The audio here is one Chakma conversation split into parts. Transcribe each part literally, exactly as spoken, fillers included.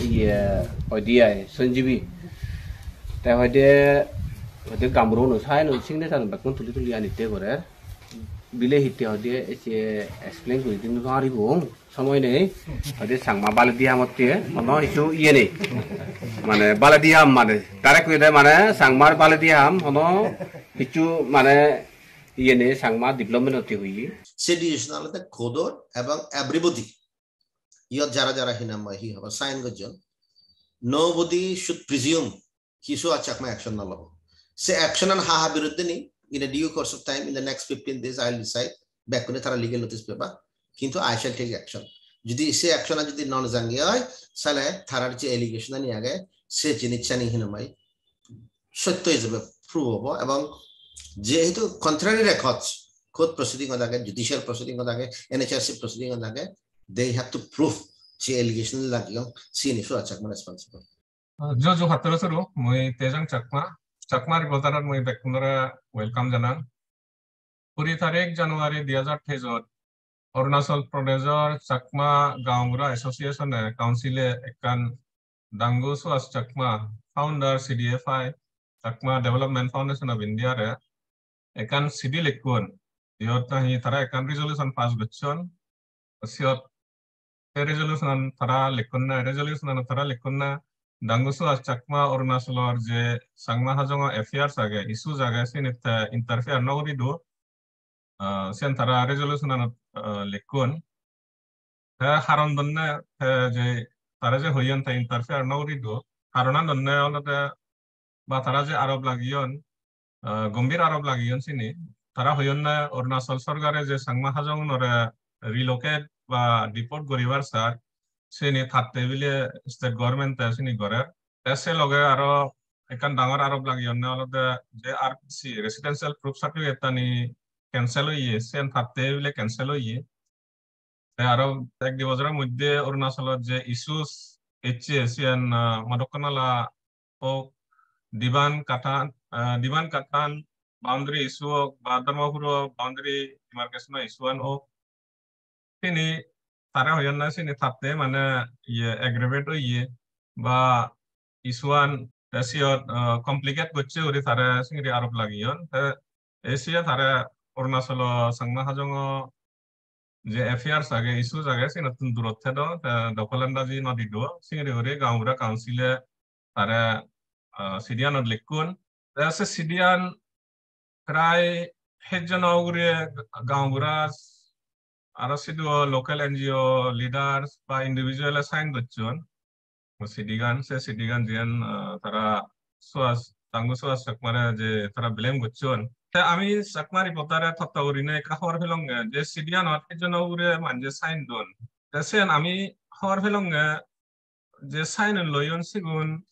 Iye, hoide ai, Sanjibi. Te hoide, hoide gamburuno sign, signature bekkun tuli tuli anitte gore. Bile hitte hoide, ecche explain guri din no paribong. Somoy nei. Hoide Changma baledi hamotte, hono hissu iye nei. Mane baledi ham mane, direct hoide mane Changmar baledi ham, hono hissu mane iye nei, Changma development otte hoye. Se decision olode code-or ebong everybody. Iyot jara jara hinamai hi hobo sign gojjon. Nobody should presume hissu acche ekma action no lobo. Se action an ha ha biruddhe ni, in a due course of time, in the next fifteen days, I will decide. Bekkune tara legal notice peba. Kintu I shall take action. Jodi se action an jodi non jangi oi, sale tarar je allegation ani age, se jinisani hinamai sotto hijebe prove obo, ebong jehetu contrary records, court proceeding ot age, judicial proceeding ot age, N H R C proceeding ot age, they have to prove je allegation lagiyong sini Suraj Chakma responsible. Jojo pattoro suru, mui Tejang Chakma, Chakma Reporter ot mui bekkunore welcome janang. Kuri tarik January dui hajar teis ot Arunachal Pradeshor Chakma Gaonbura Association e, Council e ekkan Dangu Suhas Chakma, founder C D F I, Chakma Development Foundation of India re ekkan sidi lekkon. Iyot nahi tara ekkan resolution pass gocchon. Siyot ei resolution an tara lekkon na, resolution an tara lekkon na, Dangu Suhas Chakma Arunachalor je Changma Hajong affairs age, issues age, sinit te interfere no guri do. Ah, siyan tara resolution anot, ah, lekkon. Te haron donne, te je tara je hoyon te interfere no guri do. Haronan donne olode ba tara je arop lagiyon, ah, gombhir arop lagiyon sini. Tara hoyonne Arunachal sorkare je Changma Hajong unore relocate ba deport guribar sar, sini tatte bile state government e sini gorer. Te se loge aro ekkan dangor arop lageyonne olode je R P C, Residential Proof Certificate ani cancel oye, siyan tatte bile cancel oye. Te aro ek di bojoro moddhe Arunachalot je issues ecche siyan, ah, Madokkhanala ok, Diban Katan, ah, Diban Katan boundary issue ok, ba Dharmapuro boundary demarcation issue an ok, sini tara hoyonne sini tatte mane iye aggravate oye ba issue an te siyot, ah, complicate gocche guri tare singiri arop lagiyon. Te ei siye tare Arunachalo Changma Hajongo je affairs age, issues age, sinottun durot thedo, te dokolandaji no dido, singiri guri Gaonbura Council e tare, ah, sidiyanot lekkun. Te se sidiyan prai hejjono ugure Gaonbura aro sidu local N G O leaders ba individual e sign gocchon. Sidigan, se sidigan jiyan, ah, tara Suhas, Dangu Suhas Chakmare je tara blame gocchon. Te ami Chakma Reporter e totto gurinei ekka hobor pelonge je sidiganot hejjono ugure manje sign don. Te siyan ami hobor pelonge je sign un loyon sigun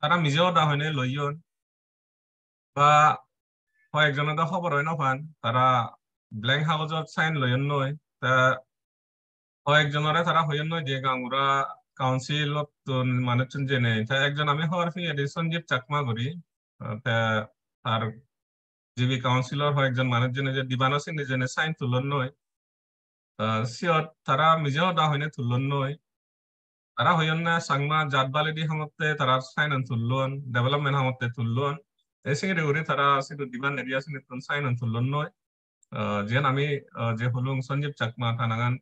tara mije hoda hoinei loyon ba hoyekjone do hobor oi no pan, tara blank hagojot sign loyonnoi. Te hoyekjonore tara hoyonnoi je Gaonbura Council-ottun manuchun jenei. Te ekjon ami hobor peyedi Sanjeev Chakma guri, te tar G B Council-or hoyekjon manuj jenei je dibano sindi jenei sign tulonnoi. Ah, siyot tara mije hoda hoinei tullonnoi. Tara hoyonne Changma jat baledi hamotte tara sign an tullon, development hamotte tullon. Te singiri guri tara sidu diban area sinittun sign an tullonnoi. Ah, jiyan ami, ah, je hulung Sanjeev Chakma ta nangan,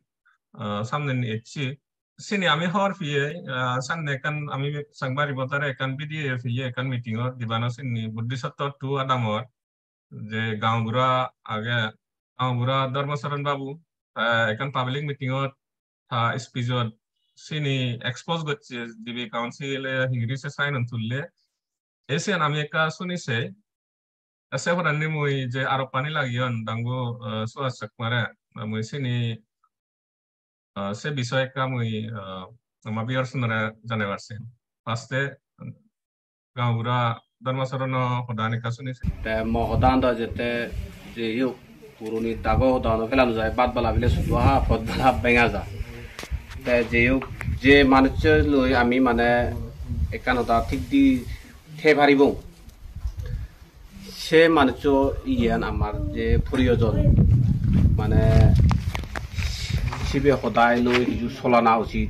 ah, samne ni ecchi. Sini ami hobor peye, ah, sanne ekkan ami Changma Reporter e ekkan video peye ekkan meeting or dibano sindi Bodhisotto two adamor je Gaonbura age, Gaonbura Dharmacharan Babu, te ekkan public meeting ot ta speech ot sini expose gocche G B Council e hingiri se sign un tulle. Ei siyan ami ekka suni sei. Te se porendi mui je aroppani lagiyon Dangu, eh, Suhas Chakmare, mui sini, eh, se bisoye ekka mui, eh, ama viewers-unore janeibar sei. First e, Gaonbura Dharmacharono hodan ekka suni sei. Te mo hodan do jette je yok, puroni dago hodan pelano jai, bhat bala bile sudu ha, pot bala benga ja. Te je yok, je manuccho loi ami mane ekkan hoda thik di thei paribong. Se manuccho iyan amar je poriyojon, mane sibe hodai loi hiju solana ucit.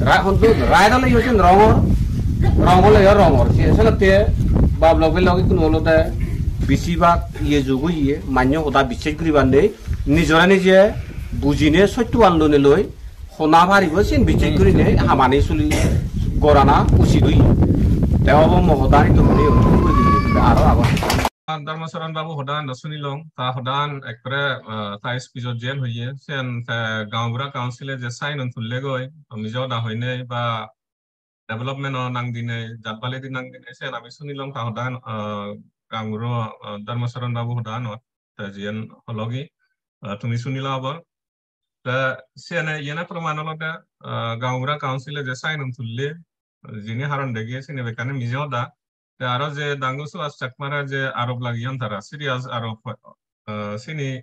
Ra-, honto right ole yo sen wrong or, wrong ole yo wrong or. Se senotte bab lok bhei lok ikkunu olode besibak iye jug oye, mannyo hoda bisses guribar nei, nijore nije bujine sottoan lonei loi hona paribo sen bisses gurinei hamani suli gorana usit oye. Te obo mo hodani to hore, aro agon. Dharma Charan babu hodan do sunilong, ta hodan ekkore, ah, ta speech-ot jen hoye, sen ta gaonbura council-e je sign-un tullegoi, ami je hoda hoinei ba development-o nang dinei, jatbaledi nang dinei, sen ami sunilong ta hodan, ah, gaonbura, ah, Dharma Charan babu hodanot, te jiyen hologi, ah, tumi sunila obo. Te siyene, iyene proman olode, ah, gaonbura council-e je sign-un tulle, jini haron degi sini bekkani mije hoda. Te aro je Dangu Suhas Chakmare je arop lagiyon tara, serious arop, ah, sini,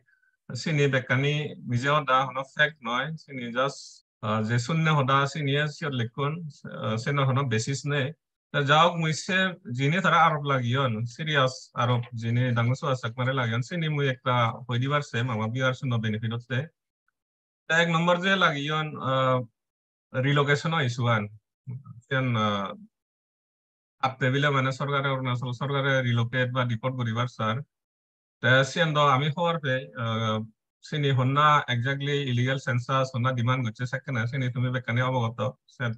sini bekkani mije hoda, hono fake noi, sini just, ah, je sunne hoda siniye siyot lekkon, ah, seno hono basis nei. Te ja hok, mui se jini tara arop lagiyon, serious arop jini Dangu Suhas Chakmare lagiyon, sini mui ekka hoi dibar sem ama viewers-uno benefit otte. Te ek nombor je lagiyon, ah, relocation-o issue-an. Siyan, ah, atte bile mane sorkare, Arunachal sorkare relocate ba deport guribar sar. Te siyan do ami hobor pei, ah, sini honna exactly illegal census, honna demand gocche sekkene, sini tumi bekkani obogoto, se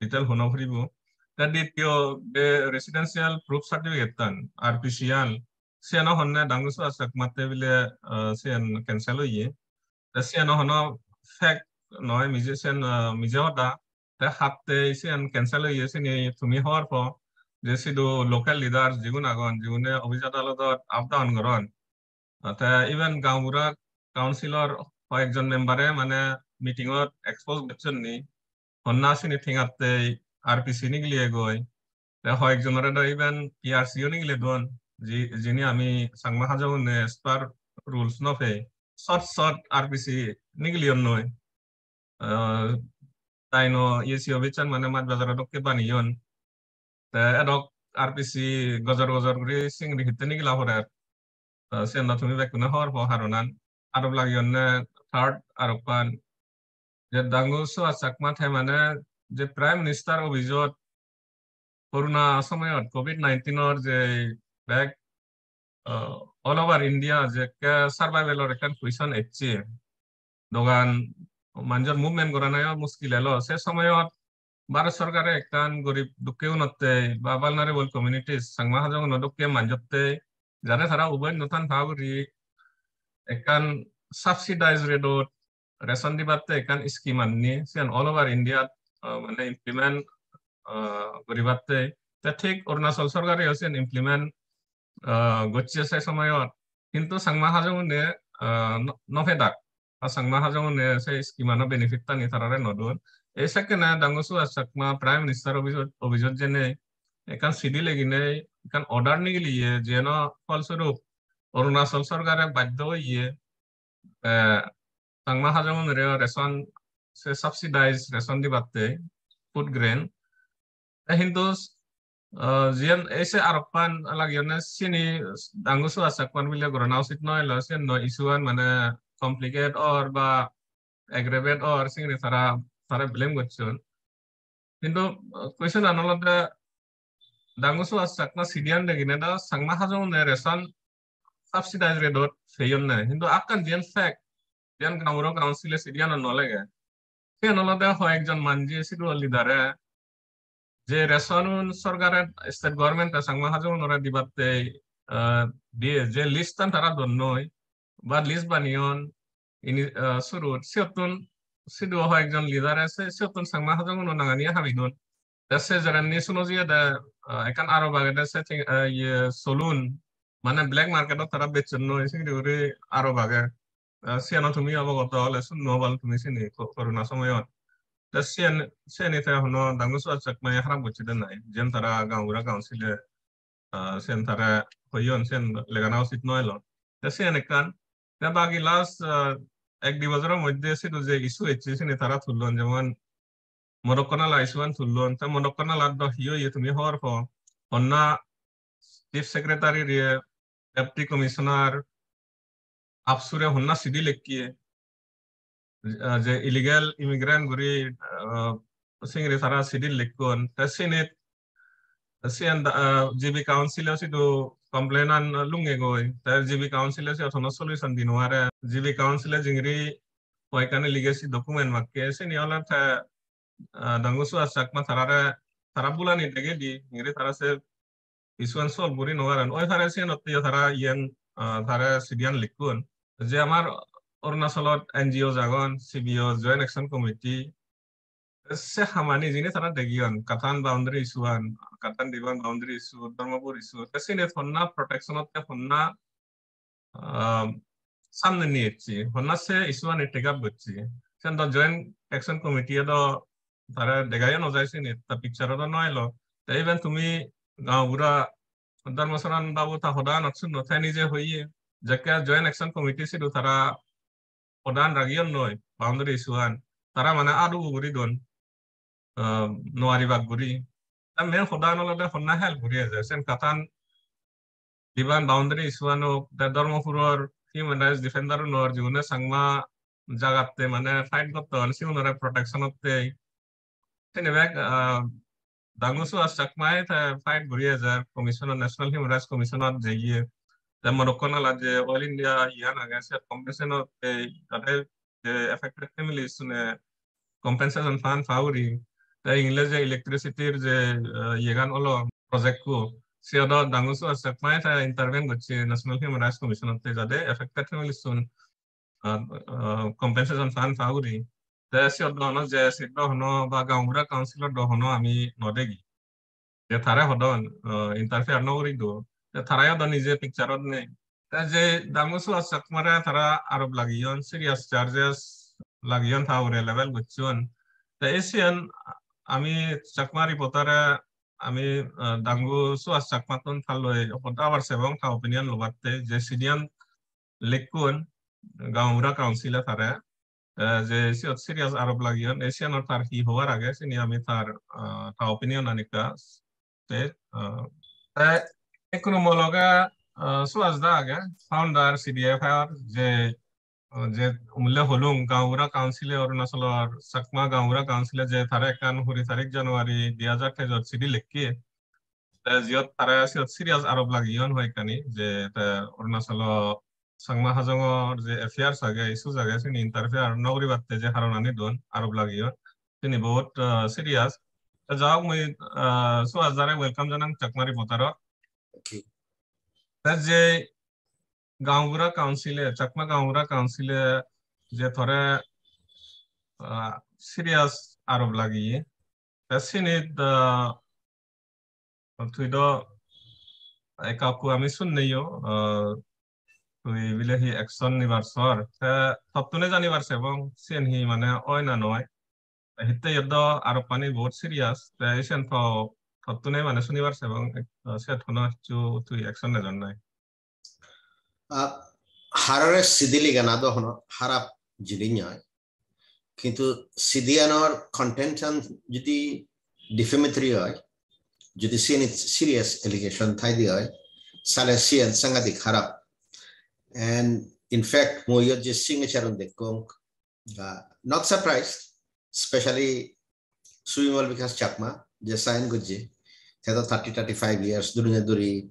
detail hono puribo. Te ditiyo je residential proof certificate-tan, R P C-an, siyano honne Dangu Suhas Chakmatte bile, ah, siyan cancel oye. Te siyano hono fake noi, mije siyan, ah, mije hoda. Te hatte siyan cancel oye sini tumi hobor po, je sidu local leader jigun agon, jigune office adalodot up down goron. Te even gaonbura council-or hoyekjon member-e mane meeting-ot expose gocchon ni, honna sini thengatte R P C nigiliye goi. Te hoyekjonore do even P R C-o nigile don, ji-, jini ami Changma Hajong-une as per rules no pei. Short short R P C nigiliyon noi. Ah, taino E C office-an mane Maj Bazar-o dokke baneyon. Te edok R P C gojor gojor guri singri hitte nigila porer. Ah, siyen do tumi bekkune hobor po haronan. Arop lagiyonne third aroppan. Je Dangu Suhas Chakma te mane je Prime Minister office-ot Corona somoyot covid nineteen-or je bek, ah, all over India je ekke survival-or ekkan question ecche. Dogan manjor movement goranayo muskil elo. Se somoyot Bharat sorkare ekkan gorib dukke unotte ba vulnerable communities, Changma Hajong uno dokke manjotte, jare tara ubon no tan pa guri ekkan subsidized rate-ot ration dibatte ekkan scheme anni, siyan all over India, ah, mane implement, ah, guribatte. Te thik Arunachal sorkareyo siyan implement, ah, gocche se somoyot. Hintu Changma Hajong-une, ah, no, no pedak. Ar Changma Hajong-une se scheme-ano benefit-tani tarare no don. Ei sekkene Dangu Suhas Chakma Prime Minister office-ot, office-ot jenei ekkan sidi leginei ekkan order nigiliye, jiyeno pholsurup Arunachal sorkare baddo oye, eh, Changma Hajong-unore ration, se subsidized ration dibatte, food grain. Te hintu, ah, jiyan ei se aroppan lagiyonne sini Dangu Suhas Chakman bile gorana usit noi lo, siyan no issue-an mane complicate or ba aggravate or singiri tara, tara blame gocchon. Hintu, ah, question-an olode Dangu Suhas Chakma sidiyan degine do Changma Hajong-une ration subsidized rate-ot peyonne. Hintu akkan jiyan fact, jiyan gaonbura council-e sidiyan no lege. Siyan olode hoyekjon manje sidu leader-e je ration-un sorkare, state government-e Changma Hajong-unore dibatte, ah, diye, je list-an tara donnoi, ba list baneyon, ini, ah, surut, siyottun sidu hoyekjon leader-e se, siyottun Changma Hajong-uno nangani habidon. Te se jerenni suno jiyede, ah, ekkan arop agede se thing, ah, iye, solun, mane black market-ot tara bechonnoi, singiri guri arop age. Ah, siyano tumi obogoto ole sunno obal tumi sini ko-, corona somoyot. Te siyan, siyani te hono Dangu Suhas Chakma-ye harap gocchede nai, jiyan tara gaonbura council-e, ah, siyan tara hoyon, siyan legana usit noi lo. Te siyan ekkan, te bagi last, ah, ek di bojoro moddhe sidu je issue ecche sini tara tullon, jemon Modokkonala issue-an tullon, te Modokkonalat do hi oye tumi hobor po, honna Chief Secretary-re, Deputy Commissioner, AAPSU-re honna sidi lekkiye, ah, je illegal immigrant guri, ah, singiri tara sidi lekkon. Te sinit, siyan da, ah, G B Council-o sidu complaint-an lungegoi. Te G B Council-e siyot hono solution di no pare. G B Council-e jingiri hoyekkani legacy document makke, sini ole te, ah, Dangu Suhas Chakma tarare tara bulani degedi, ingiri tara se issue an solve guri no paron. Oi pare siyenotte yo tara iyen, ah, tara sidiyan likkun. Je amar Arunachalot N G O agon, C B O, Joint Action Committee, se hamani jini tara degiyon, Kathan boundary issue an, Kathan Diban boundary issue, Dharmapur issue, te sini honna protection otte honna, ah, samne niye ecche, honna se issue ani take up gocche. Sen do Joint Action Committee do tara degayo no jai sini, ta picture do no elo. Te even tumi gaonbura Dharmacharan babu ta hoda anot sunno, te nije hoye, jekke Joint Action Committee sidu tara hodan ragiyon noi, boundary issue an. Tara mane adu guri don, ah, nuari bak guri. Ta main hodan olode honna help guri eje. Sen Kathan Diban boundary issue ano, te Dharmapuror human rights defender unor, jigune Changma jagatte mane fight gotton, sigunore protection otte. Sini bek, ah, Dangu Suhas Chakma e te fight guri ejer commission, National Human Rights Commission ot jeye. Te Morocco nala je All India iyan age, se convention ot ei jate je affected families une compensation fund pa guri. Te English je electricity r je, ah, iyegan olo project ko, se do Dangu Suhas Chakma e te intervene gocche National Human Rights Commission ot, te jate affected families un, ah, ah, compensation fund pa guri. Te siyot do hono je siyot do hono ba gaonbura council ot do hono ami no degi. Je tara hodon, ah, interfere no guri do. Te tara yo do nije picture ot nei. Te je Dangu Suhas Chakmare tara arop lagiyon, serious charges lagiyon, ta ugure level gocchon. Te isiyen ami Chakma reporter e ami, ah, Dangu Suhas Chakma tun talloi hoda hobar sebong, ta opinion lobatte je sidiyan likkun gaonbura council e tare, eh, je siyot serious arop lagiyon, e siyanor tar hi hobar age, sini ami tar, ah, ta opinion anikka te, ah, te ekkunu mo loge, ah, Suhas da age, founder C D F R, je, ah, je umle holung gaonbura council e, Arunachalor Chakma gaonbura council e je tare ekkan kuri tarik January dui hajar teijot sidi lekke. Te jiyot tara siyot serious arop lagiyon hoyekkani, je te Arunachalo Changma Hajongor je affairs age, issues age, sini interfere no guribatte je haronani don arop lagiyon, sini bahut, ah, serious. Te ja hok, mui, ah, Suhas dare welcome janang Chakma Reporter ot. Okay. Te je gaonbura council e, Chakma gaonbura council e je tore, ah, serious arop lagiye, te sinit, ah, tui do ekka ekku ami sunneyo, ah, tui bile hi action nibar sor, te tottune janibar sebong, siyen hi mane oi na noi. Te hitte iyot do aroppani bahut serious, te siyen to tottune mane sunibar sebong, ah, siyot hono hissu tui action nejon nai. Ah, harore sidi ligana do hono harap jinis noi. Kintu sidiyanor content an jodi defamatory oi, jodi siyanit serious allegation thaide oi, sale siyan sangadik harap. And in fact, mui iyot je signature un dekkong, ah, not surprised, especially Subimal Bikash Chakma je sign gojje, te do thirty, thirty-five years dhuri ne dhuri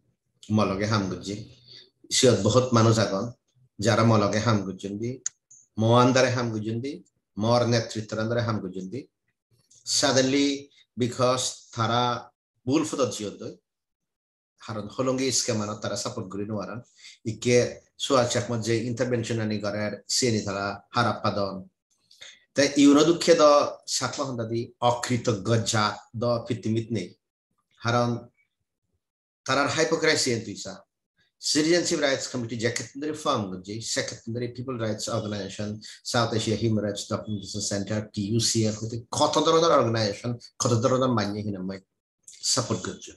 mo loge ham gojje. Siyot bahut manuj agon, jara mo loge ham gojjon di, mo under e ham gojjon di, mor netrittor under e ham gojjon di. Suddenly, because tara bhul podot jiyondoi, haron Hollongi scam anot tara support guri no paron. Ikke Suhas Chakma je intervention ani gorer, siyeni tara harap padon. Te iyuno dokke do Chakma honda di okritoggo jat do pittimit nei. Haron tarar hypocrisy en tui sa. Citizenship Rights Committee jekkettun dhuri form gojje, sekkettun dhuri People Rights Organization, South Asia Human Rights Documentation Center, T U C L, hoite koto dhoronor organization, koto dhoronor manye hinamai support gojjon.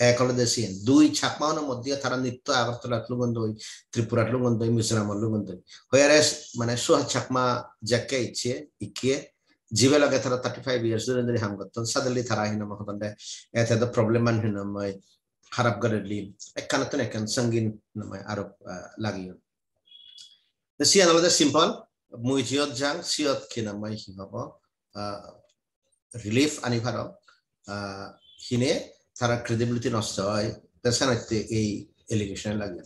Ek olode siyen. Dui, Chakma unor moddhe tara nitto Agartalat lungondoi, Tripurat lungondoi, Mizoramot lungondoi. Whereas, mane, Suhas Chakma jekke icche, ikke, jibe loge tara thirty-five years dhuri dhuri ham gotton, suddenly tara hinamai hodonde, ete do problem an hinamai harap gorelli, ekkanottun ekkan sangin hinamai arop, ah, lagiyon. Te siyan olode simple, mui jiyot jang, siyot hinamai hi hobo, ah, relief ani paro, ah, hine tara credibility nosto oi, te senotte ei allegation lagiyon.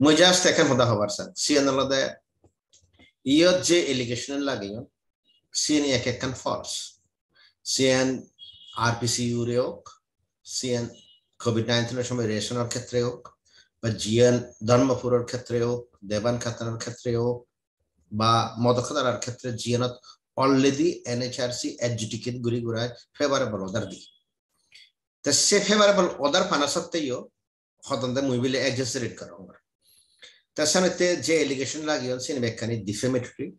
Mui just ekkan hoda hobar sang, siyan olode iyot je allegation lagiyon, siyan ek ekkan false. Siyan R P C U re ok, siyan covid nineteen-or somoy ration-or khetre ok, ba jiyan Dharmapur-or khetre ok, Devan Khattan-or khetre ok, ba Modokadarar khetre jiyanot already N H R C adjudicate guri gurai favorable order di. Te se favorable order pana sotteyo hodonde mui bile exaggerate gorongor. Te senotte je allegation lagiyon sini bekkani defamatory.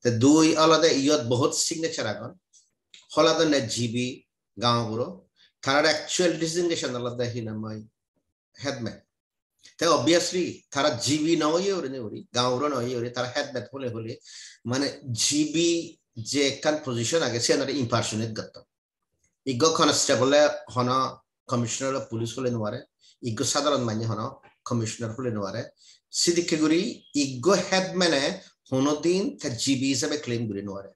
Te dui olode iyot bohut signature agon. Holadonne G B gaonburo. Tarar actual designation olode hinamai headman. Te obviously tara G B no oye uri ni uri, gaonburo no oye uri, tara headman hole hole, mane G B je ekkan position age, siyanore impersonate gotton. Iggo constable-e hono commissioner of police hole no pare, iggo sadharon manye hono commissioner hole no pare. Sidikke guri iggo headman-e hono din te G B hisebe claim guri no pare.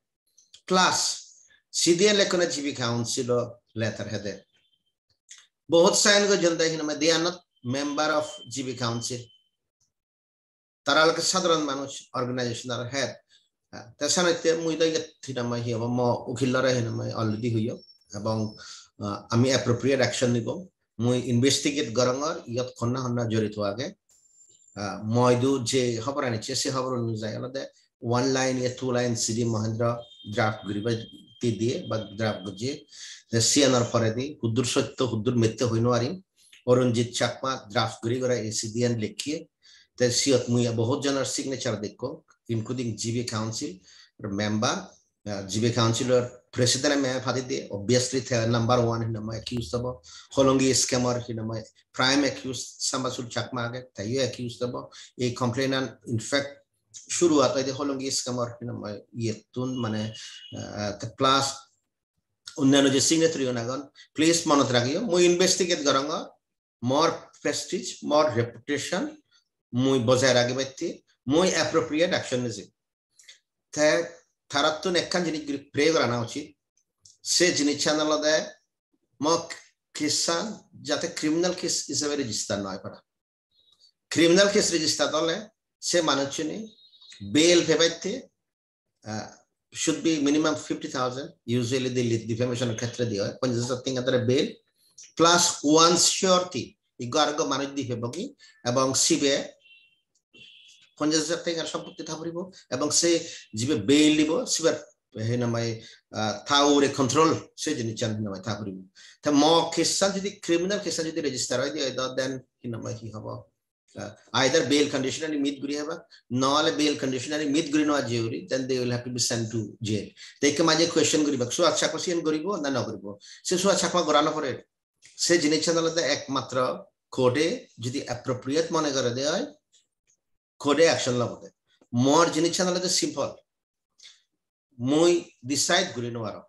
Plus, C D N lekkone G B council-o letter hede. Bohut sign gojjon de hinamai, they are not member of G B council. Tara olode sadharon manuj, organization-or head. Ah, te senotte mui do iyot hinamai hi hobo, mo ukillore hinamai already hoyong, ebong, ah, ami appropriate action nibo. Mui investigate gorongor, iyot honna honna jorito age. Ah, moi do je hobor anicche, se hobor onujai olode one line ye two line C D Mohendro draft guribatte diye ba draft gojje. Te siyanor poredi huddur sotto, huddur mitte hoi no parim. Arunjit Chakma draft guri gora A C D N lekkiye. Te siyot mui bohut jonor signature dekkong, including G B council member, ah, G B council-or president-e me padi de, obviously te number one hinamai accused obo, Hollongi scam-or hinamai prime accused Sambasur Chakma age, teyo accused obo. Ei complaint-an in fact shuruat oide Hollongi scam-or hinamai iyettun mane, ah, te plus onnanno je signatory-un agon, please monot ragiyo, mui investigate gorongor, more prestige, more reputation, mui bojai ragibatte, mui appropriate action nijim. Te tarattun ekkan jinis guri pray gorana uchit, se jinissan olode mo case-an jate criminal case hisebe register no oi para. Criminal case register ole se manuchchune bail pebatte, ah, should be minimum fifty thousand, usually Delhi defamation khetre diye oi, ponchash hajar tenga dore bail, plus one surety, iggo areggo manuj di pebo ki, ebong sibe ponchash hajar tengar sompotti tha puribo, ebong se jibe bail dibo, sibe hinamai, ah, ta ugure control, se jinissan hinamai tha puribo. Te mo case-an jodi, criminal case-an jodi register oi diye oi do, then hinamai hi hobo? Ah, either bail condition ani meet guri heba, no ole bail condition ani meet guri no aje uri, then they will have to be sent to jail. Te ikke maje question guribak, Suhas Chakma siyen guribo na no guribo? Se Suhas Chakma gora no pore. Se jinissan olode ekmatro court-e jodi appropriate mone gore de oi, court-e action lobo de. Mor jinissan olode simple. Mui decide guri no parong.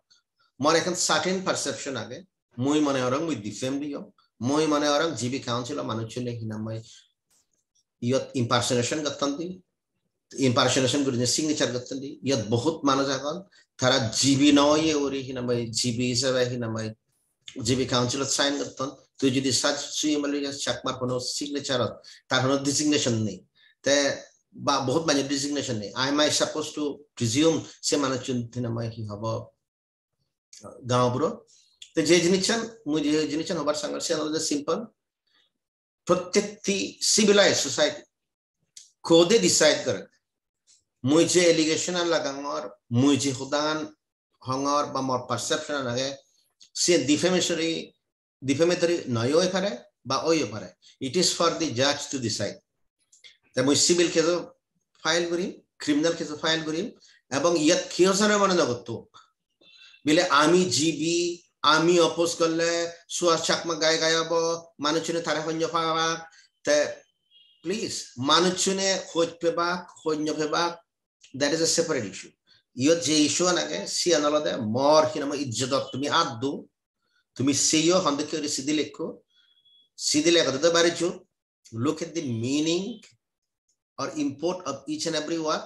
Mor ekkan certain perception age. Mui mone gorong mui defame diyong. Mui mone gorong G B council-o manuchchune hinamai iyot impersonation gotton di. Impersonation gurinei signature gotton di. Iyot bohut manuj agon. Tara G B no oye uri hinamai G B hisebe hinamai G B council-ot sign gotton. Tui jodi saj Suhas Chakmar hono signature-ot, tar hono designation nei. Te ba bohut manye designation nei. Am I supposed to presume se manuchchun hinamai hi hobo gaonburo? Te je jinissan, mui je jinissan hobar sangor siyan olode simple. Prottekti civilized society court-e decide gore. Mui je allegation-an lagangor, mui je hodan hongor ba mor perception-an age, siyen defamatory, defamatory noi oi pare ba oi o pare. It is for the judge to decide. Te mui civil case-o file gurim, criminal case-o file gurim, ebong iyot keyo jone mone no gottuk bile ami G B, ami oppose gorle Suhas Chakma gai gai obo, manuchchune tare honyo pebak. Te please, manuchchune hoj pebak, honyo pebak, that is a separate issue. Iyot je issue-an age, siyan olode mor hinamai ijjodot tumi at do, tumi seyo hondokke guri sidi lekko, sidi lekko de bari ju, look at the meaning or import of each and every word.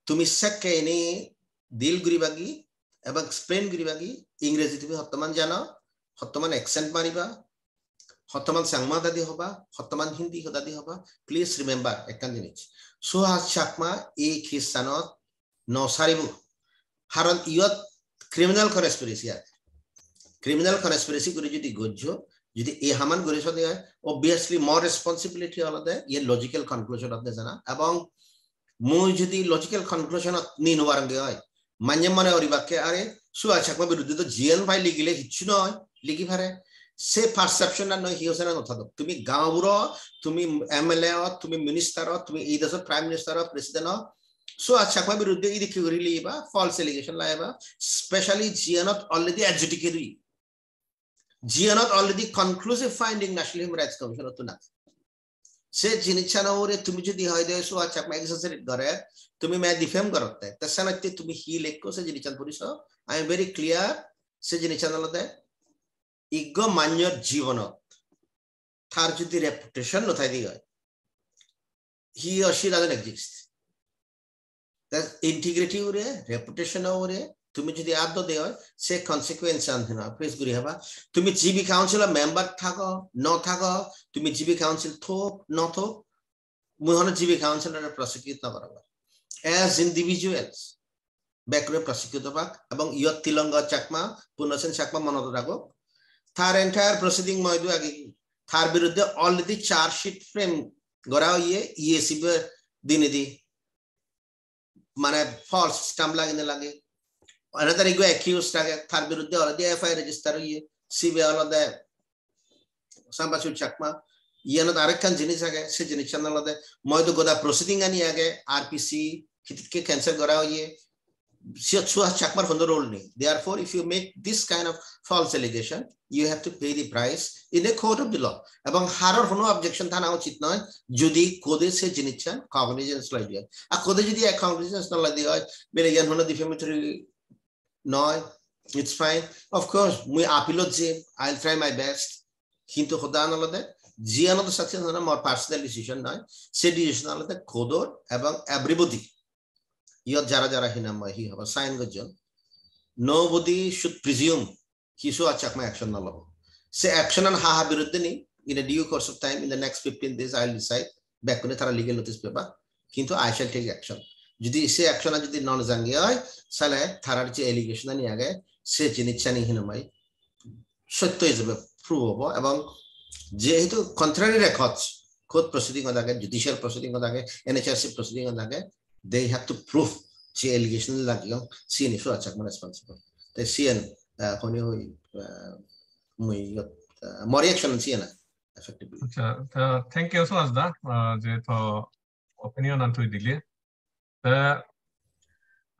Tumi sekke ini deal guribagi, ebong explain guribagi, Ingreji tumi hottoman jano, hottoman accent mariba, hottoman Changma hodadi hoba, hottoman Hindi hodadi hoba. Please remember ekkan jinis, Suhas Chakma ei case-anot no saribo. Haron iyot criminal conspiracy age. Criminal conspiracy guri jodi gojjo, jodi ei haman guri sode oi, obviously more responsibility olode ye logical conclusion ot nejana. Ebong mui jodi logical conclusion ot ni no parongge oi, manye mone guribakke, "Are, Suhas Chakma biruddhe to jiyan pai ligile hissu noi, ligi pare." Se perception an noi, hi hosena no thadok. Tumi gaonburo, tumi M L A o, tumi minister o, tumi ei dejor prime minister o, president o, Suhas Chakma biruddhe idikke guri ligiba, false allegation lageba, specially jiyanot already adjudicate oi. Jiyanot already conclusive finding National Human Rights Commission ottun age. Se jinissan ugure tumi jodi hoide Suhas Chakma exaggerate gore, tumi me defame gorotte. Te senotte tumi hi lekko se jinissan puri so. I am very clear, se jinissan olode iggo manyor jibonot tar jodi reputation no thaide oi, he or she doesn't exist. Te integrity ugure, reputation ugure tumi jodi at dode oi, se consequence an hina face guri haba. Tumi G B Council o member thago, no thago, tumi G B Council thok, no thok, mui hono G B Council ore prosecute no gorongor. As individuals, bekkune prosecute obak, ebong iyot Tilongo Chakma, Purno Sen Chakma monot ragok. Tar entire proceeding moidu agi, tar biruddhe already charge sheet frame gora oye, E A C B dinedi, mane false stamp lagine lage. Another ego accused age, tar biruddhe already F I R register oye, sibe olode Sambasur Chakma. Iyanot arekkan jinis age, se jinissan olode moidu goda proceeding ani age, R P C, hitikke cancel gora oye, siyot Suhas Chakmar hono role nei. Therefore, if you make this kind of false allegation, you have to pay the price in a court of the law. Ebong haror hono objection thana uchit noi, jodi court-e se jinissan cognizance loi diye. Ar court-e jodi ek cognizance no loi diye oi, bele iyan hono defamatory noi, it's fine. Of course, mui appeal-ot jim, I'll try my best. Hintu hodan olode, jiyan odo success hona mor personal decision noi, se decision olode court-or ebong everybody. Iyot jara jara hinamai hi hobo sign gojjon, nobody should presume hi Suhas Chakma action no lobo. Se action an ha ha biruddhe ni, in a due course of time, in the next fifteen days, I'll decide. Bekkune tara legal notice peba. Hintu I shall take action. Jodi se action an jodi non jangi oi, sale tarar je allegation ani age, se jinisani hinamai sotto hijebe prove obo, ebong jehetu contrary records, court proceeding ot age, judicial proceeding ot age, N H R C proceeding ot age, they have to prove je allegation lagiyong, siyeni Suhas Chakma responsible. Te siyen, ah, honi hoi, ah, mui iyot, ah, mor reaction siyen effectively. Acha, ta thank you, Suhas da, ah, je to opinion an tui dili. Te, ah,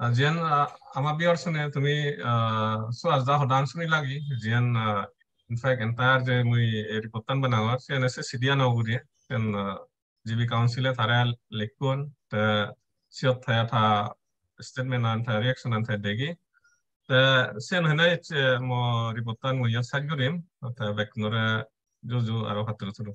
jiyan, ah, ama viewers-une tumi, ah, Suhas da hodan suni lagi, jiyan, ah, in fact, entire je mui ei report-tan banangor, siyan ese C D ano ugure, siyan, ah, G B Council-e tare lekkon, te siyot te ta statement-an, ta reaction-an te degi. Te siyan hoinei ecche mo report-tan mui iyot saj gurim, te bekkunore juju aro patturu turu.